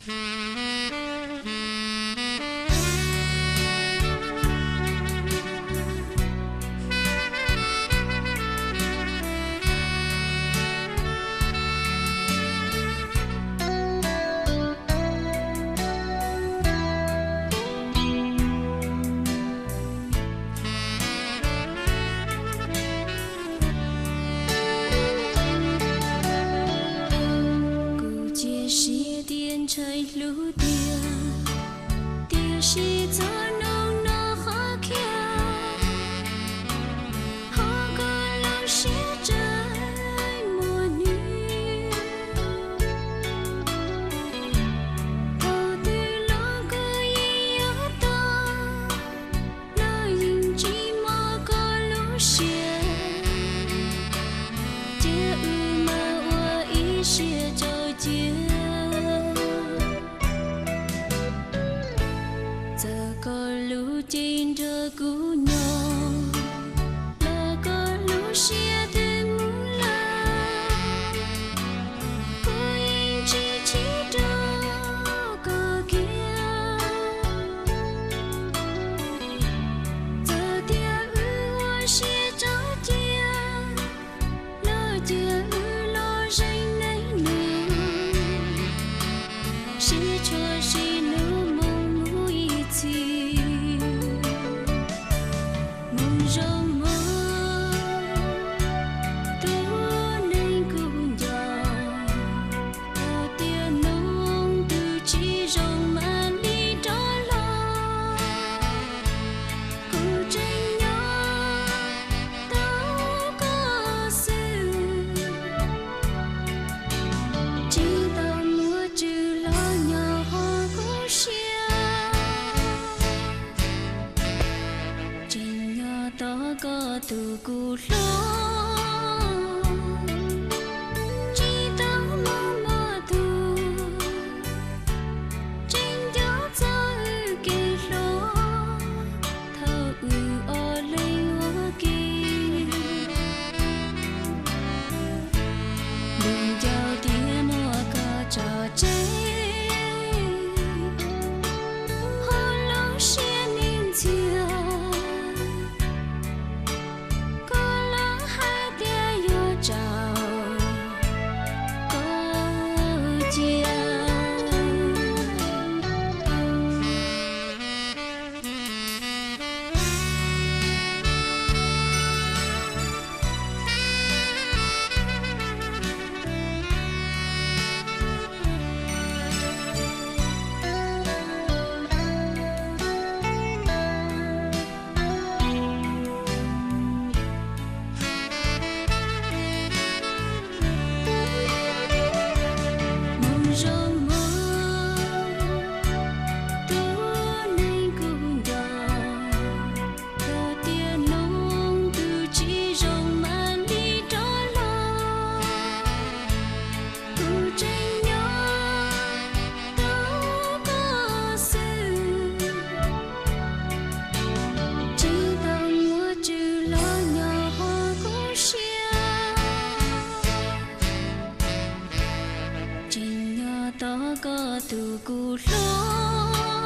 Kuv cia siab tias ntshai hlub tiag, tiam sis txoj hnub no qhov khiav, ho koj lub siab tseem muaj hnub. Thaum twg los kuv yeej yuav tau, los yeej tsis mob koj lub siab, cia wb mam ua ib siab tso cia. Txawm koj lub cev nrog kuv nyob, los koj lub siab twb mus lawm, kuv yeej tsis chim rau koj kiag. Txawm tias wb ua siab tso cia, los cia wb los zeem neej nus, sib tshuam sib nug mus mus ib txhis. Mus zoo mus, tus neeg kuv nco, thaum tiav noo twg tsis zoo mam li rov los. Kuv tseem nyob tau koj xwb, tsis tau muaj tswv los nyob hauv kuv siab. Tseem nyob tos koj tus kuv hlub, tsis tau muaj tus tseem nco txog wb kev hluas, thaum wb ob leeg ua ke. Ntuj nco tias muaj koj tso tseg, ho lub siab ntxhias, koj los hais tias yuav tso koj cia. Mus zoo mus, tus neeg kuv nco, thaum tiav noo twg tsis zoo mam li rov los. Kuv tseem nyob tos koj xwb, tsis tau muaj tswv los nyob hauv kuv siab. Tseem nyob tos koj tus kuv hlub,